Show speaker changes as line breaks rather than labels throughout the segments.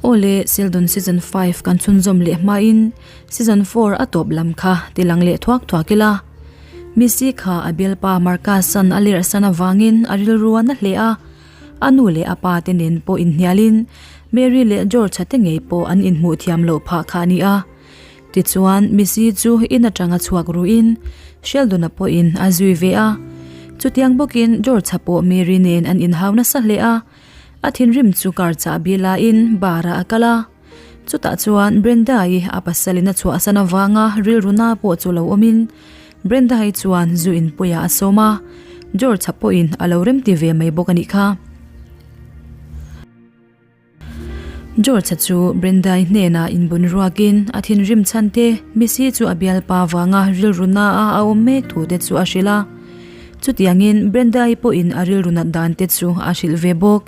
Awle, Sheldon season 5 kan chhunzawm leh hmain season 4 a tawp lam kha tilang leh thuak thuak ila. Missy kha a bialpa Marcus-a'n a lerhsan avangin a rilru a na hle a, a nu leh a pa te nen pawh inhnialin Mary leh George-a te ngei pawh an inhmuh thiam loh phah kha a ni a. Tichuan, Missy chu in atanga chhuak ruin Sheldon-a pawhin a zui ve a. Chutiang bawkin George-a pawh Mary nen an inhau nasa hle a. A thinrim chu kar chahbi lain bar-ah a kal a. Chutah chuan Brenda-i a pasalin a chhuahsan avanga rilru na pawh chu lo awmin Brenda-i chuan zu inpuiah a sawm a, George-a pawhin a lo remti ve mai bawk a nih kha. George-a chu Brenda-i hnenah inbun ruakin a thinrim chhan te, Missy chu a bialpa vanga rilru na a a awm mek thu te chu a hrilh a. Chutiangin Brenda-i pawhin a rilru nat dan te chu a hrilh ve bawk.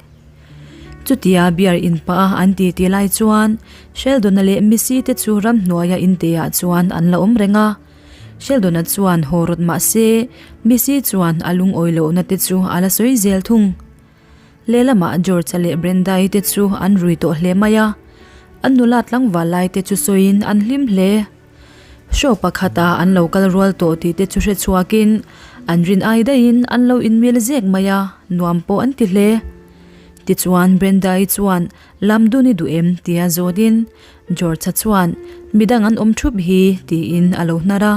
Chutia beer in pah a an ti ti lai chuan Sheldon-a leh Missy te chu ramhnuaia inte ah chuan an la awm reng a. Sheldon-a chuan haw rawt mah se Missy chuan a lungawi lohna te chu a la sawi zel thung. Lehlamah George-a leh Brenda-i te chu an rui tawh hle mai a, an nula tlangval lai te chu sawiin an hlim hle. Show pakhata an lo kal rual tawh tih te chu hre chhuakin an rin ai daihin an lo inmil zek mai a, nuam pawh an ti hle. Tichuan Brenda-i chuan lam dun i duh em tia zawtin George-a chuan midang an awm thup hi tiin a lo hnar a.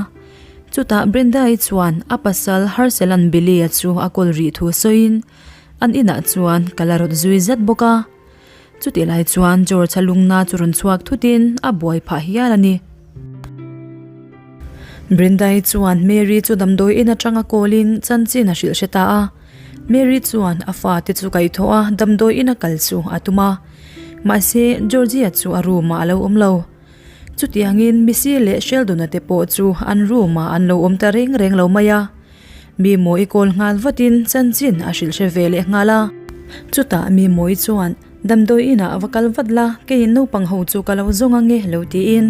Chutah Brenda-i chuan a pasal Harselan Billy-a chu a kawl rih thu sawiin an inah chuan ka la rawt zui zat bawk a. Chutih lai chuan George-a lungna chu rawn chhuak thutin a buai phah hial a ni. Brenda-i chuan Mary chu damdawi in atanga kawlin chanchin a hrilh hre ta a. Mary chuan a fate chu kaihthawh a damdawi ina kal chu a tum a. Mahse, Georgie-a chu a room-ah a lo awm lo. Chutiangin Missy leh Sheldon-a te pawh chu an room-ah an lo awm ta reng reng lo mai a. Mi Mawi kawl nghal vatin chanchin a hrilh hre ve leh nghal a. Chutah Mi Mawi chuan, Damdawi inah va kal vat la, keiin naupang ho chu ka lo zawng ange lo tiin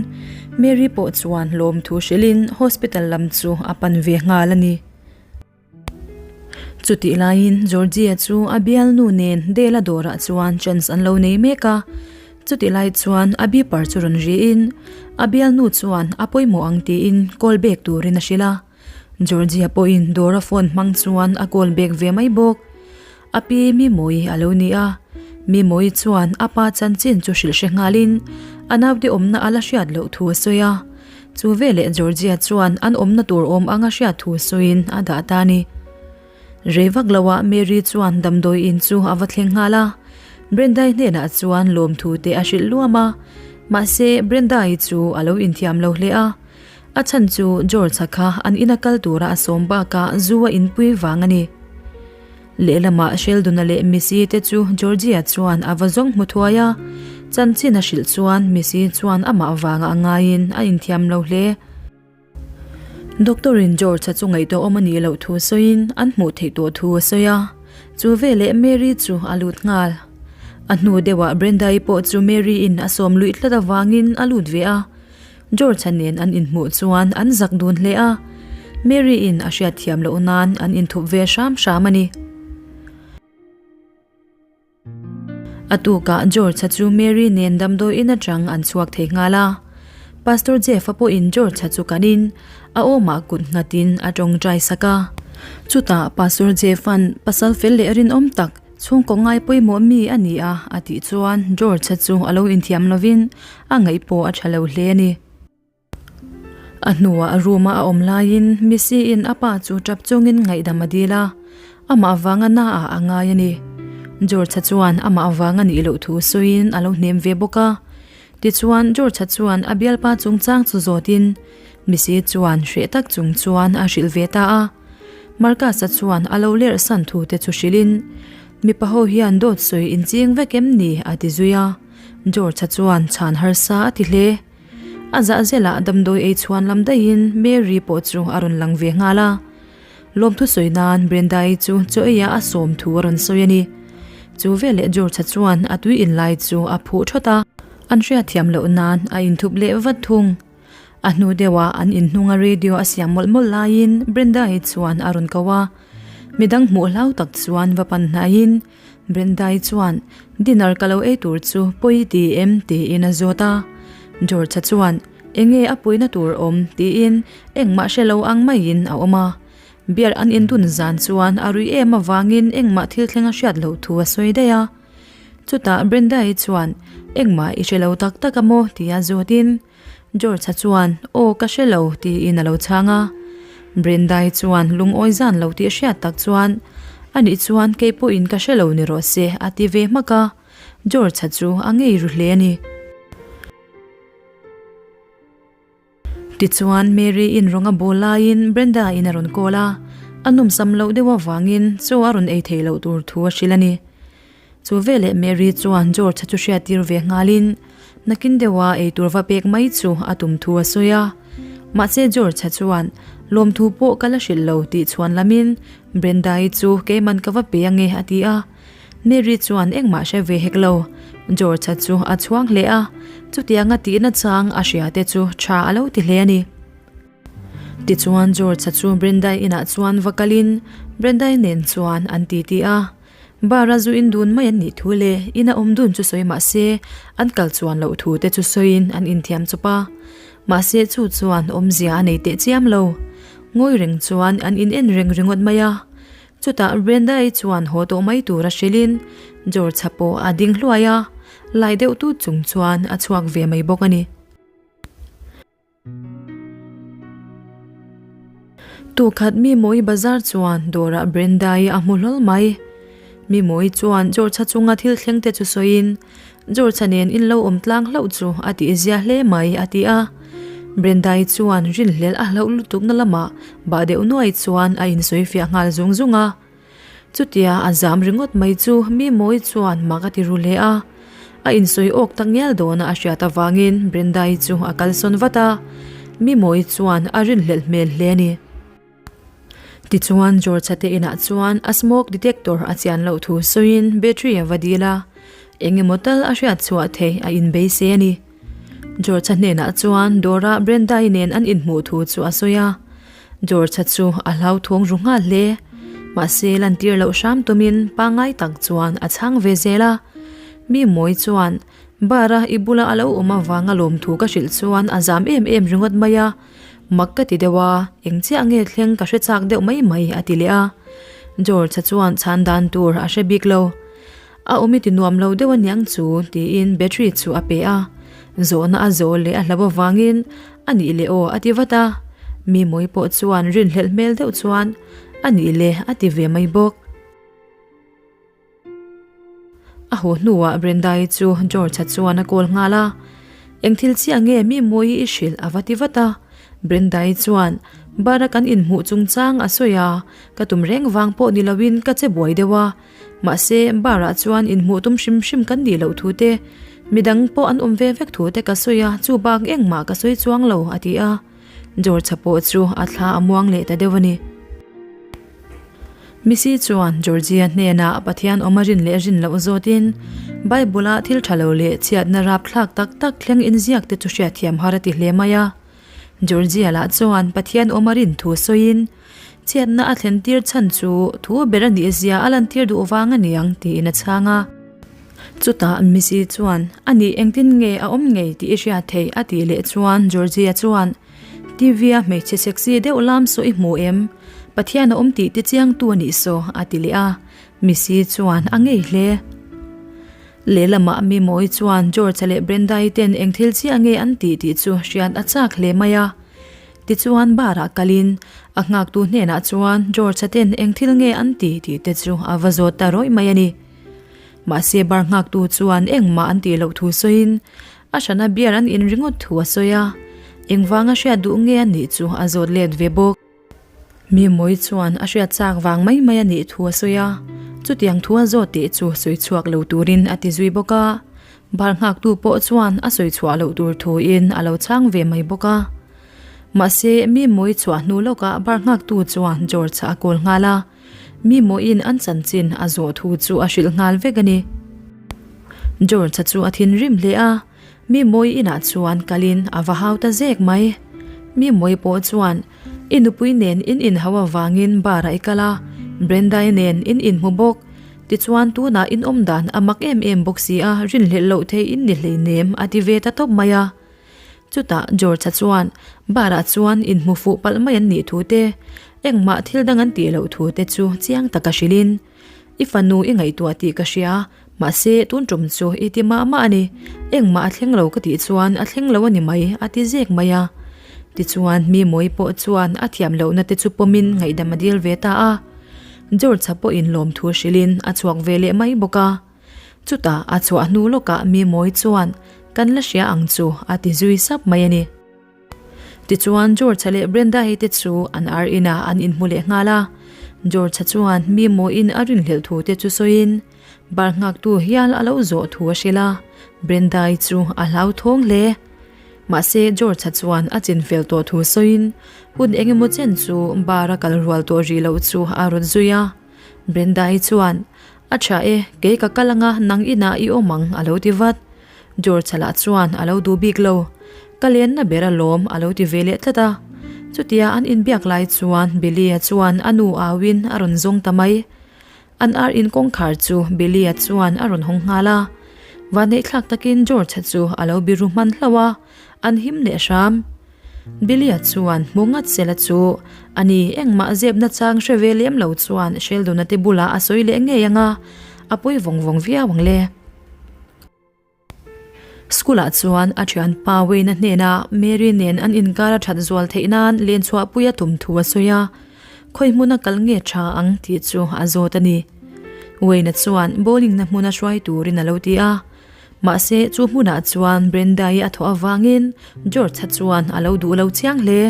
Mary pawh chuan lawmthu hrilhin hospital lam chu a pan ve nghal a ni. Chutih laiin Georgia chu a bialnu nen Dela dawrah chuan chance an lo nei mek a. Chutih lai chuan a beeper chu rawn riin a bialnu chuan a pawimawh ang tiin call back turin a hrilh a. Georgia pawhin dawra phone hmang chuan a call back ve mai bawk. A pi Mimawii a lo ni a, Mimawii chuan a pa chanchin chu hrilh hre nghalin a naute awmna a la hriat loh thu a sawi a. Chu veleh Georgia chuan an awmna tur awm anga hriat thu sawiin a dah ta a ni. Rei vak loah Mary chuan damdawi in chu a va thleng nghal a, Brenda-i hnenah chuan lawmthu te a hrilh luam a, mahse Brenda-i chu a lo inthiam lo hle a. A chhan chu George-a kha an ina kal tura a sawm bakah zu a inpui vang a ni. Lehlamah Sheldon-a leh Missy te chu Georgie-a chuan a va zawng hmu thuai a, chanchin a hrilh chuan Missy chuan amah vangah a ngaiin a inthiam lo hle. Doctor-in George-a chu ngaihtuah awm a nih loh thu sawiin an hmuh theih tawh thu a sawi a, chu veleh Mary chu a lut nghal. A hnu deuhah Brenda-i pawh chu Mary-in a sawm luih tlat avangin a lut ve a, George-a nen an inhmuh chuan an zak dun hle a, Mary-in a hriatthiam loh nan an inthup ve hram hram a ni. A tukah George-a chu Mary nen damdawi in atang an chhuak thei nghal a. Pastor Jeff-a pawhin George-a chu kanin a awmah kut nghatin a tawngtai sak a. Chutah Pastor Jeff-a'n pasal fel leh rinawm tak Chhungkaw ngai pawimawh mi a ni a, a tih chuan George-a chu a lo inthiam lovin a ngaih pawh a tha lo hle a ni. A hnuah room-a a awm laiin Missy-in a pa chu tap chungin ngaihdam a dil a, amah vanga naah a ngai a ni. George-a chuan amah vang a nih loh thu sawiin a lo hnem ve bawk a. Tichuan George-a chuan a bialpa chungchang chu zawtin Missy chuan hreh tak chung chuan a hrilh ve ta a. Marcus-a chuan a lo lerh san thu te chu hrilhin, Mipa ho hian dawt sawi inching vek em ni? a ti zui a. George-a chuan chhan harsa a ti hle. A zah zelah damdawi ei chhuan lam daihin Mary pawh chu a rawn lang ve nghal a. Lawmthu sawi nan Brenda-i chu chaw eiah a sawm thu a rawn sawi a ni. Chu veleh George-a chuan a tui inlai chu a phuh thawt a. An hriatthiam loh nan a inthup leh vat thung. A hnu deuhah an inhnunga radio a siam mawlh mawlh laiin Brenda-i chuan a rawn ko a. Midang hmuh hlau tak chuan va pan hnaiin Brenda-i chuan dinner ka lo ei tur chu pawi i ti em tiin a zawt a. George-a chuan enge a puina tur awm tiin engmah hre lo ang maiin a awm a. Beer an indun zan chuan a rui em avangin engmah thil thleng a hriat loh thu a sawi daih a. Chutah Brenda-i chuan engmah i hre lo tak tak a maw tia zawtin George-a chuan aw ka hre lo tiin a lo chhang a. Brenda-i chuan lungawi zan lo tih hriat tak chuan anih chuan kei pawhin ka hre lo ni rawh se a ti ve hmak a. George-a chu a ngei ru hle a ni. Tichuan Mary-in rawng a bawl laiin Brenda-in a rawn call a, a nawmsam loh deuh avangin chaw a rawn ei theih loh tur thu a hrilh a ni. Chu veleh Mary chuan George-a chu hriattir ve nghalin nakin deuha eitur va pek mai chu a tum thu a sawi a. Mahse George-a chuan lawmthu pawh ka la hrilh lo tih chhuan lamin Brenda-i chu keiman ka va pe ange a ti a. Mary chuan engmah hre ve hek lo. George-a chu a chhuang hle a, chutianga tihna chang a hria te chu tha a lo ti hle a ni. Tichuan George-a chu Brenda-i inah chuan va kalin Brenda-i nen chuan an titi a. Bar-a zu in dun mai an nih thu leh ina awm dun chu sawi mah se an kal chuan loh thu te chu sawiin an inthiam chawp a. Mahse chu chuan awmzia a nei teh chiam lo. Ngawi reng chuan an in en reng ringawt mai a. Chutah Brenda-i chuan haw tawh mai tura hrilhin George-a pawh a ding hluai a, lai deuh tut chung chuan a chhuak ve mai bawk a ni. Tukhat Mimawii bazar chuan dawrah Brenda-i a hmu hlawl mai. Mimawii chuan George-a chunga thil thleng te chu sawiin, George-a nen in lo awm tlang hlauh chu a tihzia hle mai a ti a. Brenda-i chuan rinhlelh a hlauh lutukna lamah bah deuh nuai chuan a insawi fiah nghal zung zung a. Chutia a zam ringawt mai chu Mimawii chuan mak a ti ru hle a. A insawi awk tak ngial dawna a hriat avangin Brenda-i chu a kalsawn vat a. Mimawii chuan a rinhlelh hmel hle a ni. Tichuan George-a te inah chuan a smoke detector a chian loh thu sawiin battery a va dil a, eng emaw tal a hriat chhuah theih a inbeisei a ni. George-a hnenah chuan Dora Brenda-i nen an inhmuh thu chu a sawi a, George-a chu a hlauthawng ru nghal hle. Mahse lantir loh hram tumin pangngai tak chuan a chhang ve zel a, Mi mawi chuan bar-a i bula a lo awm avanga lawmthu ka hrilh chuan a zam em em ringawt mai a, Mak ka ti deuh a, eng chiah nge thleng ka hre chak deuh mai mai a ti leh a. George-a chuan chhan dan tur a hre bik lo. A awm i ti nuam lo deuh aniang chu tiin battery chu a pe a. Zawhna a zawh leh a hlauh avangin a nih leh aw a ti vat a. Mi mawi pawh chuan rinhlelh hmel deuh chuan a nih leh a ti ve mai bawk. A haw hnuah Brenda-i chu George-a chuan a call nghal a, Eng thil chiah nge mi mawi i hrilh a va ti vat a. Brenda-i chuan, Bar-a kan inhmuh chungchang a sawi a, ka tum reng vang pawh ni loin ka che buai deuh a. Mahse, bar-ah chuan inhmuh tum hrim hrim kan nih loh thu te, midang pawh an awm ve vek thu te ka sawi a, chu bak engmah ka sawi chuang lo, a ti a. George-a pawh chu a thla a muang leh ta deuh a ni. Missy chuan Georgia hnenah Pathian awm a rin leh rin loh zawtin Bible-a thil tha lo leh chhiatna rapthlak tak tak thleng inziak te chu hriatthiam har a ti hle mai a. Georgia lah chuan Pathian awm a rin thu sawiin chhiatna a thlen tir chhan chu thu ber a nih zia a lantir duh vang a niang tiin a chhang a. Chutah Missy chuan a nih engtin nge a awm ngei tih i hriat theih a tih leh chuan Georgia chuan TV-a hmeichhe sexy deuh lam saw i hmu em? Pathian a awm tih tichiangtu a nih saw, a ti leh a. Missy chuan a ngei hle. Lehlamah Mimawii chuan George-a leh Brenda-i ten eng thil chiah nge an tih tih chu hriat a chak hle mai a. Tichuan bar-ah kalin a nghaktu hnenah chuan George-a ten eng thil nge an tih tih te chu a va zawt ta rawih mai a ni. Mahse bar nghaktu chuan engmah an tih loh thu sawiin A hrana beer an in ringawt thu a sawi a, engvanga hriat duh nge a nih chu a zawt let ve bawk. Mi mawi chuan a hriat chak vang mai mai a nih thu a sawi a, chutiang thu a zawt tih chu sawi chhuak lo turin a ti zui bawk a, bar nghaktu pawh chuan a sawi chhuah loh tur thuin a lo chhang ve mai bawk a. Mahse, mi mawi chhuah hnu lawkah bar nghaktu chuan George a kawl nghal a. Mi mawiin an chanchin a zawh thu chu a hrilh nghal vek a ni. George-a chu a thinrim hle a, mi mawi inah chuan kalin a va hau ta zek mai. Mi mawi pawh chuan, I nupui nen in inhau avangin bar-ah i kal a, Brenda-i nen in inhmu bawk. Tichuan tunah in awm dan a mak em em bawk si a, rinhlelh loh theih in ni hleinem a ti ve ta tawp mai a. Chutah George-a chuan bar ah chuan inhmu fuh palh mai an nih thu te, engmah thil dang an tih loh thu te chu chiang taka hrilhin, I fanu i ngaihtuah tih ka hria, mahse tun tum chu i ti mah mah a ni, engmah a thleng lo ka tih chuan a thleng lo a ni mai a ti zek mai a. Tichuan mi mawi pawh chuan a thiam lohna te chu pawmin ngaihdam a dil ve ta a. George-a pawhin lawmthu hrilhin a chhuak ve leh mai bawk a. Chutah a chhuah hnu lawkah mi mawi chuan kan la hria ang chu a ti zui sap mai a ni. Tichuan George-a leh Brenda-i te chu an ar inah an inhmu leh nghal a. George-a chuan mi mawiin a rinhlelh thu te chu sawiin bar nghaktu hial a lo zawh thu a hrilh a, Brenda-i chu a hlauthawng hle. Mahse George-a chuan a chinfel tawh thu sawiin hun eng emaw chen chu bar a kal rual tawh rih loh chu a rawn zui a. Brenda-i chuan, A tha e, kei ka kal anga nang inah i awm ang a lo ti vat. George-a lah chuan a lo duh bik lo. Ka lenna ber alawm a lo ti ve leh tlat a. Chutia an inbiak lai chuan Billy-a chuan a nu auin a rawn zawng ta mai. An ar in kawngkhar chu Billy-a chuan a rawn hawng nghal a. Vaneihthlak takin George-a chu a lo biru hman hlauh a, an him leh hram. Billy-a chuan hmu ngat sela chu a ni engmah zepna chang hre ve lem lo chuan Sheldon-a te bulah a sawi leh ngei ang a, a pawi vawng vawng viau ang le. School-ah chuan a thianpa Wayne-a hnenah Mary nen an inkar a that zual theih nan len chhuahpui a tum thu a sawi a, khawi hmuna kal nge tha ang tih chu a zawt a ni. Wayne-a chuan bowling-na hmuna hruai turin a lo ti a, mahse chu hmunah chuan Brenda-i a thawh avangin George-a chuan a lo duh lo chiang hle.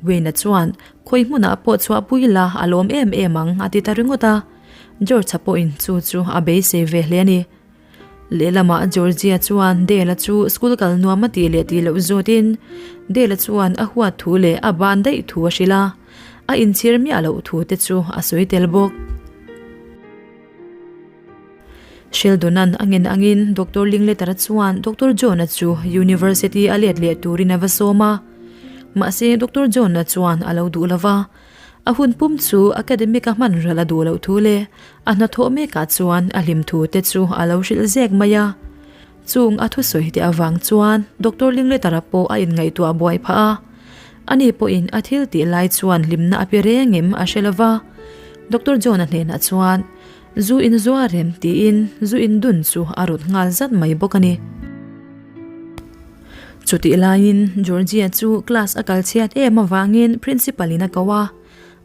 Wayne-a chuan khawi hmunah pawh chhuahpui la a lawm em em ang a ti ta ringawt a, George-a pawhin chu chu a beisei ve hle a ni. Lehlamah Georgia chuan Dela chu school kal nuam a tih leh tih loh zawtin Dela chuan a huat thu leh a ban daih thu a hrilh a, a inchhir miah loh thu te chu a sawi tel bawk. Sheldon-a'n a ngen angin Doctor Linklater-a chuan Doctor John-a chu University a let leh turin a va sawm a, mahse Doctor John-a chuan a lo duh lo va. A hun pum chu academic a hman ral a duh loh thu leh a hnathawh mekah chuan a hlim thu te chu a lo hrilh zek mai a. Chung a thusawi te avang chuan Doctor Lingletara pawh a inngaihtuah buai phah a. Ani pawhin a thil tih lai chuan hlimna a pe reng em a hre lova. Doctor John-a hnenah chuan zu in zuar em tiin zu in dun chu a rawt nghal zat mai bawk a ni. Chutih laiin Georgia chu class a kal chhiat em avangin principal in a ko a,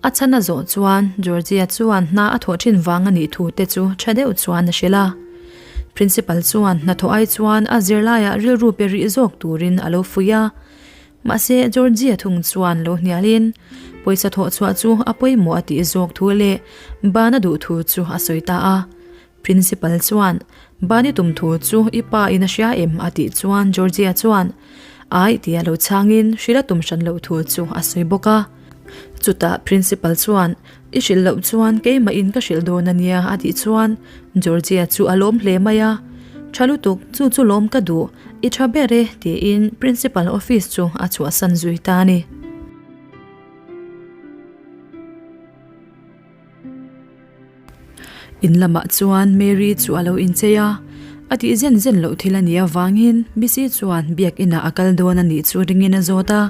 a chhan a zawh chuan Georgia chuan hna a thawh thin vang a nih thu te chu tha deuh chuan a hrilh a. Principal chuan hnathawh ai chuan a zirlaiah rilru pe rih zawk turin a lo fuih a, mahse Georgia thung chuan lo hnialin pawisa thawh chhuah chu a pawimawh a tih zawk thu leh ban a duh thu chu a sawi ta a. Principal chuan, Bani tum thu chu i pa in a hria em? a tih chuan Georgia chuan, Ai tia lo chhangin hrilh a tum hran loh thu chu a sawi bawk a. Chutah Principal chuan, I hrilh loh chuan keimah in ka hrilh dawn a nia a tih chuan Georgia chu a lawm hle mai a. Tha lutuk, chu chu lawm ka duh, i tha ber e tiin Principal office chu a chhuahsan zui ta a ni. In lamah chuan Mary chu a lo inchei a, a tih zen zen loh thil a nih avangin Missy chuan biak inah a kal dawn a nih chu ringin a zawt a.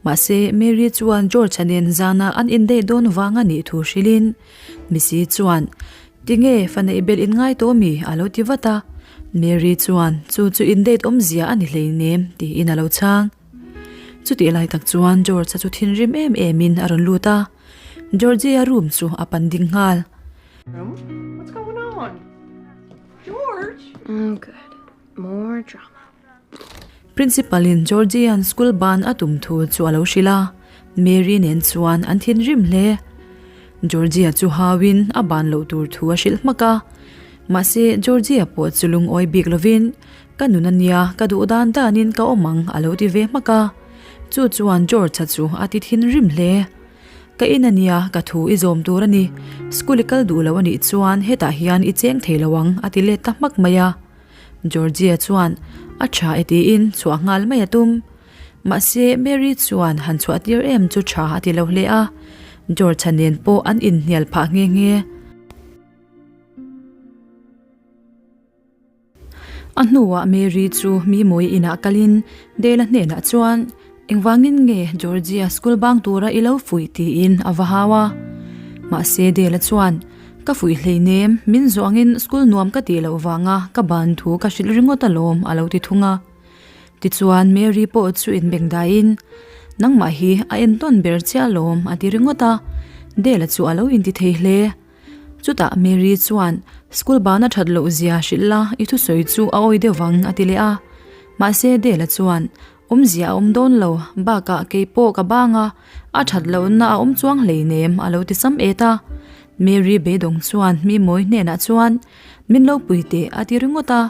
Mahse Mary chuan George-a nen zana an indaih dawn vang a nih thu hrilhin Missy chuan, Tinge fa neih belh in ngai tawh mi? a lo ti vat a. Mary chuan, Chu chu indate awmzia a ni hleinem tiin a lo chhang. Chutih lai tak chuan George-a chu thinrim em emin a rawn lut a. Georgie-a room chu a pan ding nghal.
Room? What's going on? George!
Oh good. More drama.
Principal in Georgie-a'n school ban a tum thu chu a lo hrilh a, Mary nen chuan an thinrim hle. Georgie-a chu hauin a ban loh tur thu a hrilh hmak a. Mahse Georgie-a pawh chu lungawi bik lovin, Ka nun a nia, ka duh dan danin ka awm ang a lo ti ve hmak a. Chu chuan George-a chu a ti thinrim hle. Ka in a nia, ka thu i zawm tur a ni. School i kal duh lo a nih chuan hetah hian i cheng thei lo ang a ti let ta hmak mai a. Georgie chuan a tha e tiin chhuah nghal mai a tum. Mahse Mary chuan han chhuah tir em chu tha a ti lo hle a. George-a nen pawh an inhnial phah nghe nghe. A hnuah Mary chu mi mawi inah kalin Dela hnenah chuan, Engvangin nge Georgia school bang tura i lo fuih? tiin a va hau a. Mahse Dela chuan, Ka fuih hleinem, min zawngin school nuam ka tih loh vanga ka ban thu ka hrilh ringawt alawm a lo ti thung a. Tichuan Mary pawh chu inbengdaiin, Nangmah hi a entawn ber che alawm a ti ringawt a. Dela chu a lo inti thei hle. Chutah Mary chuan, School bana that loh zia hrilh la, i thusawi chu a awi deuh vang, a ti leh a. Mahse Dela chuan, Awmzia a awm dawn lo, bakah kei pawh ka bang a, a that lohna a awm chuang hleinem, a lo ti sam et a. Mary beidawng chuan mi mawi hnenah chuan, Min lo pui teh, a ti ringawt a.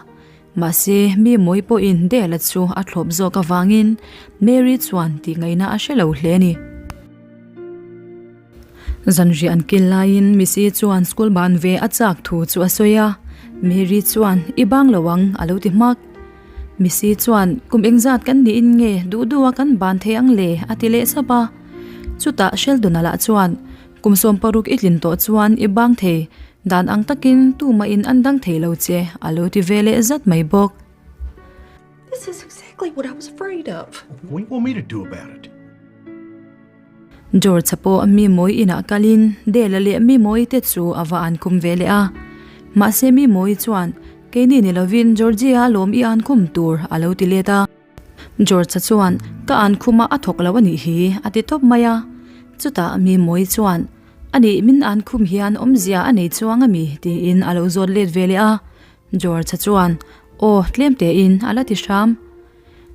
Mahse mi mawi pawhin Dela chu a thlawp zawk avangin Mary chuan tihngaihna a hre lo hle a ni. Zanriah an kil laiin Missy chuan school ban ve a chak thu chu a sawi a, Mary chuan i bang lo ang a lo ti hmak. Missy chuan kum engzat kan niin nge duh duh a kan ban thei ang le a ti leh sap a. Chutah Sheldon-a lah chuan kum 16 i tlin tawh chuan i bang thei dan ang takin tumahin an dang thei lo che a lo ti ve leh zat mai bawk.
This is exactly what I was afraid of.
What do you want me to do about it?
George-a pawh mi mawi inah kalin Dela leh mi mawi te chu a va an khum ve leh a. Mahse mi mawi chuan, Keini ni lovin Georgie-a lawm i an khum tur a lo ti let a. George-a chuan, Ka an khuma a thawk lo a nih hi a ti tawp mai a. Chutah mi mawi chuan, A nih min an khum hian awmzia a nei chuang a mi? tiin a lo zawt let ve leh a. George-a chuan, Aw, tlem tein a la ti hram.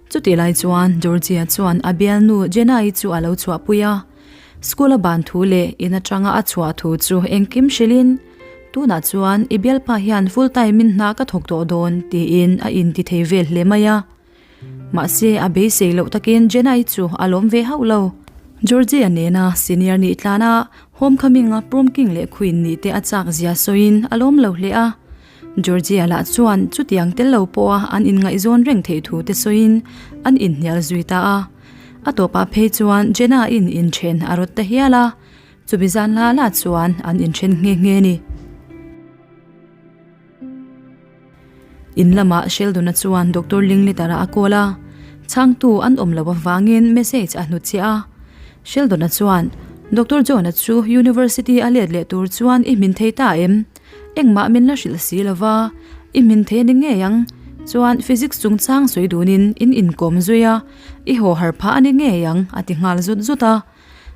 Chutih lai chuan Georgia chuan a bialnu Jenna-i chu a lo chhuahpui a, school a ban thu leh in atanga a chhuah thu chu engkim hrilhin, Tunah chuan i bialpa hian full time in hna ka thawk tawh dawn tiin a inti thei vel hle mai a. Mahse a beisei loh takin Jenna-i chu a lawm ve hauh lo. Georgia nena senior nih tlana homecoming a prom king leh queen nih te a chak zia sawiin a lawm lo hle a. Georgia lah chuan chutiang tel lo pawha an inngaihzawn reng theih thu te sawiin an inhnial zui ta a. A tawpah phei chuan Jenna-in inthen a rawt ta hial a, chumi zan la la chuan an inthen nghe nghe a ni. In lamah Sheldon-a chuan Doctor Linklater-a a call a, chhangtu an awm loh avangin message a hnutchhiah a. Sheldon-a chuan, Doctor John-a chu University a let leh tur chuan i hmin thei ta em? Engmah min la hrilh si lo va, i hmin thei a ni ngei ang. Chuan physics chungchang sawi dunin in inkawm zui a, i haw har phah a ni ngei ang a ti nghal zut zut a.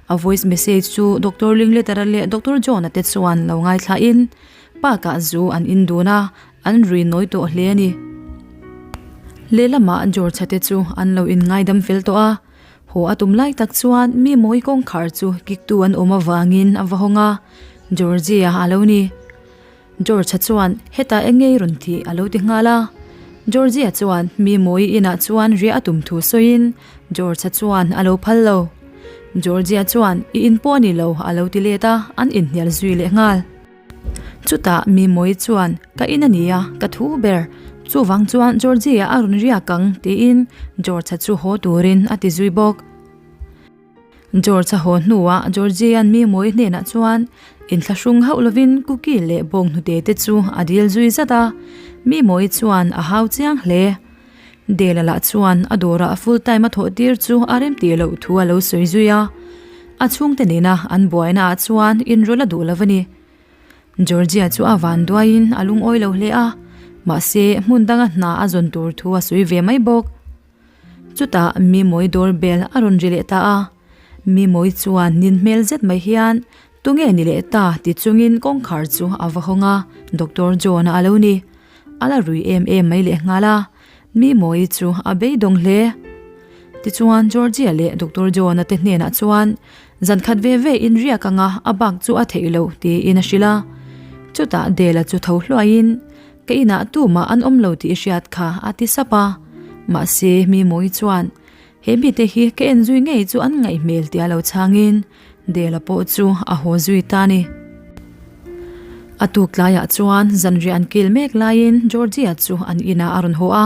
A voice message chu Doctor Linklater-a leh Doctor John-a te chuan lo ngaithlain park-ah zu an in dun a, an rui nawi tawh hle a ni. Lehlamah George-a te chu an lo inngaidam fel tawh a, Haw a tum lai tak chuan mi mawi kawngkhar chu kiktu an awm avangin a va hawng a, Georgie-a a lo ni. George-a chuan hetah eng ngei rawn tih a lo ti nghal a. Georgie-a chuan mi mawi inah chuan riah a tum thu sawiin George-a chuan a lo phal lo. Georgie-a chuan i in pawh a ni lo a lo ti let a, an inhnial zui leh nghal. Chutah Mimawii chuan, Ka in a nia, ka thu ber. Chuvang chuan Georgie-a a rawn riak ang, tiin George-a chu haw turin a ti zui bawk. George-a haw hnuah Georgie-a'n Mimawii hnenah chuan inthlahrung hauh lovin cookie leh bawnghnute te chu a dil zui zat a, Mimawii chuan a hau chiang hle. Dela lah chuan a dawrah full time a thawh tir chu a rem tih loh thu a lo sawi zui a, a chhungte nena an buaina ah chuan inrawlh a duh lo a ni. Georgia chu a van duaiin a lungawi lo hle a, mahse hmun danga hna a zawn tur thu a sawi ve mai bawk. Chutah Mimawii door bell a rawn ri leh ta a, Mimawii chuan nin hmel zet mai hian Tunge ni leh ta ti chungin kawngkhar chu a va hawng a, Doctor John-a a lo ni. A la rui em em mai leh nghal a, mi mawi chu a beidawng hle. Tichuan Georgia leh Doctor John-a te hnenah chuan zan khat ve ve in riak anga a bak chu a theih loh tiin a hrilh a. Chutah Dela chu tho hluaiin, Ka inah tumah an awm lo tih i hriat kha a ti sap a. Mahse mi mawi chuan, He mite hi ka en zui ngei chu an ngaih hmel tia lo chhangin Dela pawh chu a haw zui ta a ni. A tuk tlaiah chuan zanriah an kil mek laiin Georgia chu an inah a rawn haw a,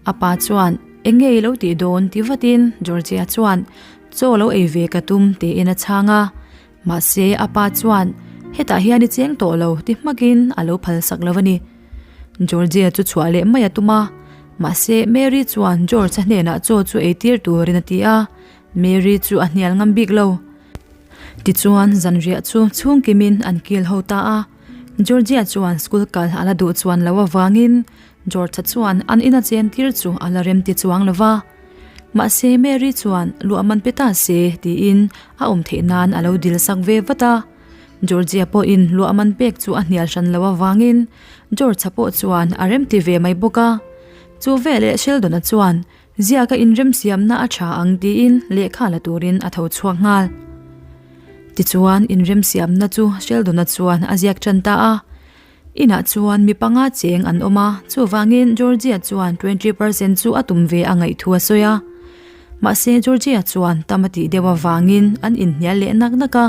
a pa chuan eng nge i lo tih dawn ti vatin Georgia chuan chaw lo ei ve ka tum tiin a chhang a. Mahse, a pa chuan, Hetah hian i cheng tawh lo, ti hmakin a lo phalsak lo a ni. Georgia chu chhuah leh mai a tum a, mahse Mary chuan George-a hnenah chaw chu eitir turin a ti a, Mary chu a hnial ngam bik lo. Tichuan zanriah chu chhungkimin an kil ho ta a, Georgia chuan school kal a la duh chuan lo avangin George-a chuan an ina chentir chu a la rem ti chuang lo va. Mahse Mary chuan luah man pe ta se tiin a awm theih nan a lo dil sak ve vat a. Georgia pawhin luah man pek chu a hnial hran lo avangin George-a pawh chuan a rem ti ve mai bawk a. Chu veleh Sheldon-a chuan Ziaka inremsiamna a tha ang tiin lehkha la turin a tho chhuak nghal. Tichuan inremsiamna chu Sheldon-a chuan a ziak tan ta a. Inah chuan mi panga cheng an awm a, chuvangin Georgia chuan 20% chu a tum ve a ngaih thu a sawi a. Mahse Georgia chuan tam a tih deuh avangin an inhnial leh nak nak a.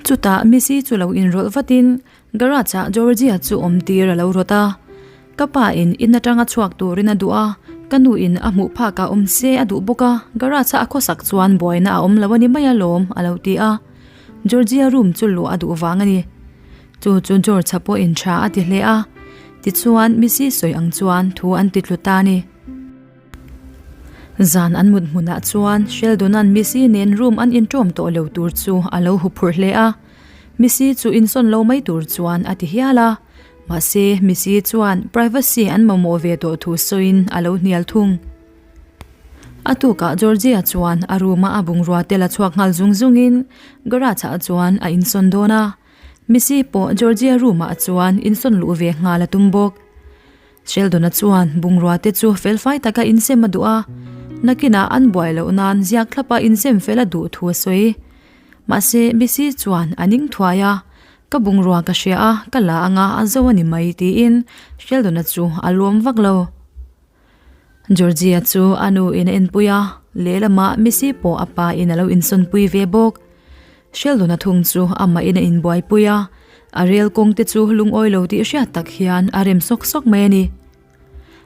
Chutah Missy chu lo inrawlh vatin Garage ah Georgia chu awm tir a lo rawt a. Ka pa in in atanga chhuak turin a duh a, ka nu in a hmuh phak ah awm se a duh bawk a, garage a a khawsak chuan buaina a awm lo a ni mai alawm a lo ti a. Georgia room chu luah a duh vang a ni. Chu chu George-a pawh in tha a ti hle a, tichuan Missy sawi ang chuan thu an ti tlu ta a ni. Zan an mut hmunah chuan Sheldon-a'n Missy nen room an inṭawm tawh lo tur chu a lo huphurh hle a. Missy chu insawn lo mai tur chuan a ti hial a. Mahse, Missy chuan privacy an mamawh ve tawh thu sawiin a lo hnial thung. A tukah Georgia chuan a room-a a bungrua te la chhuak nghal zung zungin garage-ah chuan a insawn dawn a. Missy pawh Georgia room-ah chuan insawn luh ve nghal a tum bawk. Sheldon-a chuan bungrua te chu felfai taka insem a duh a, nakinah an buai loh nan ziak thlapa insem fel a duh thu a sawi. Mahse, Missy chuan a ning thuai a, Ka bungrua ka hria a, ka la anga a zo a ni mai tiin Sheldon-a chu a luam vak lo. Georgie-a chu a nu in a enpui a, lehlamah Missy pawh a pa in a lo insawnpui ve bawk. Sheldon-a thung chu amahin a inbuaipui a, a rel kawng te chu lungawi lo tih hriat tak hian a rem sawk sawk mai a ni.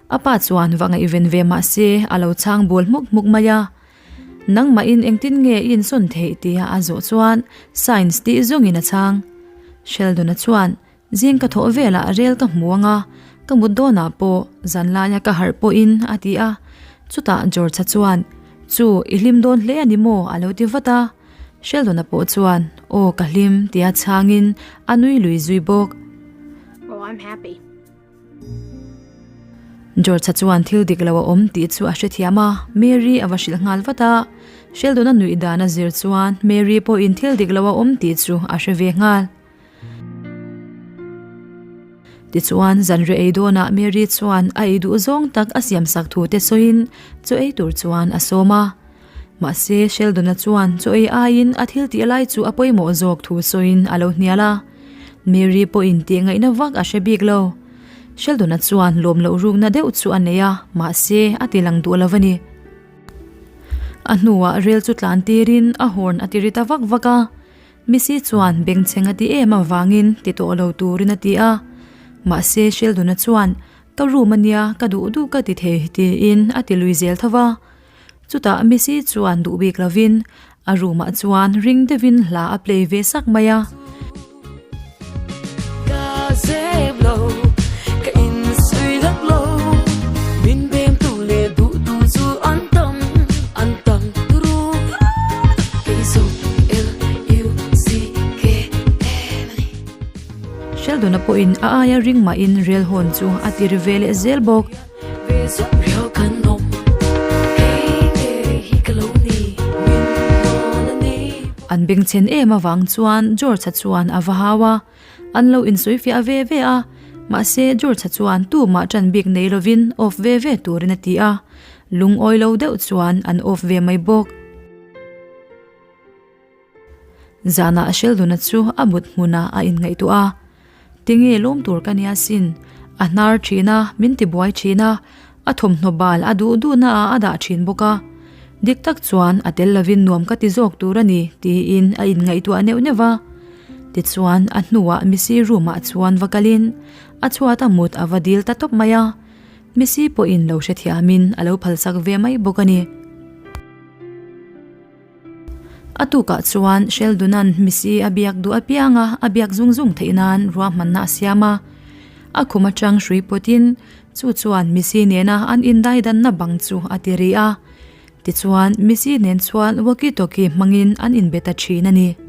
A pa chuan va ngaihven ve mah se a lo chhang bul hmuk hmuk mai a, Nangmahin engtin nge i insawn theih tia a zawh chuan Science tih zawngin a chhang. Sheldon-a chuan Zing ka thawh velah rel ka hmu ang a, ka mut dawnah pawh zan laia ka harh pawhin a ti a. Chutah George-a chuan, Chu, i hlim dawn hle a ni maw? a lo ti vat a. Sheldon-a pawh chuan, Aw, ka hlim, tia chhangin a nui lui zui bawk.
Oh, I'm happy.
George-a chuan thil dik lo a awm tih chu a hrethiam a, Mary a va hrilh nghal vat a. Sheldon-a nuih dan a zir chuan Mary pawhin thil dik lo a awm tih chu a hre ve nghal. Tichuan, zanriah ei dawnah Mary chuan a ei duh zawng tak a siamsak thu te sawiin chaw ei tur chuan a sawm a. Mahse, Sheldon-a chuan chaw ei aiin a thil tih lai chu a pawimawh zawk thu sawiin a lo hnial a. Mary pawhin tih ngaihna vak a hre bik lo. Sheldon-a chuan lawm loh rukna deuh chu a nei a, mahse, a ti lang duh lo a ni. A hnuah rel chu tlan tirin a horn a ti ri ta vak vak a. Missy chuan bengchheng a ti em avangin ti tawh lo turin a ti a, mahse Sheldon-a chuan ka room a nia ka duh duh ka ti thei tiin a ti lui zel tho va. Chutah Missy chuan duh bik lovin a room ah chuan ring deuhin hla a play ve sak mai a. Sheldon-a pawhin a aia ring mahin rel hawn chu a ti ri ve leh zel bawk. An bengchhen em avang chuan George-a chuan a va hau a, an lo insawifiah ve ve a, mahse George-a chuan tumah ṭan bik nei lovin off ve ve turin a ti a, lungawi lo deuh chuan an off ve mai bawk. Zanah Sheldon-a chu a mut hmunah a inngaihtuah a, Tinge lawm tur ka nia sin, a hnar thin a, min ti buai thin a, a thawmhnaw bal a duh duhna ah a dah thin bawk a, dik tak chuan a tel lovin nuam ka ti zawk tur a ni tiin a inngaihtuah neuh neuh va. Tichuan a hnuah Missy room ah chuan va kalin a chhuat a mut a va dil ta tawp mai a, Missy pawhin lo hrethiamin a lo phalsak ve mai bawk a ni. A tukah chuan Sheldon-a'n Missy a biak duh apianga a biak zung zung theih nan ruahmanna a siam a. A khum atang hrui pawtin chu chuan Missy nena an indaidanna bang chu a ti ri a. Tichuan, Missy nen chuan walkie-talkie hmangin an inbe ta thin a ni.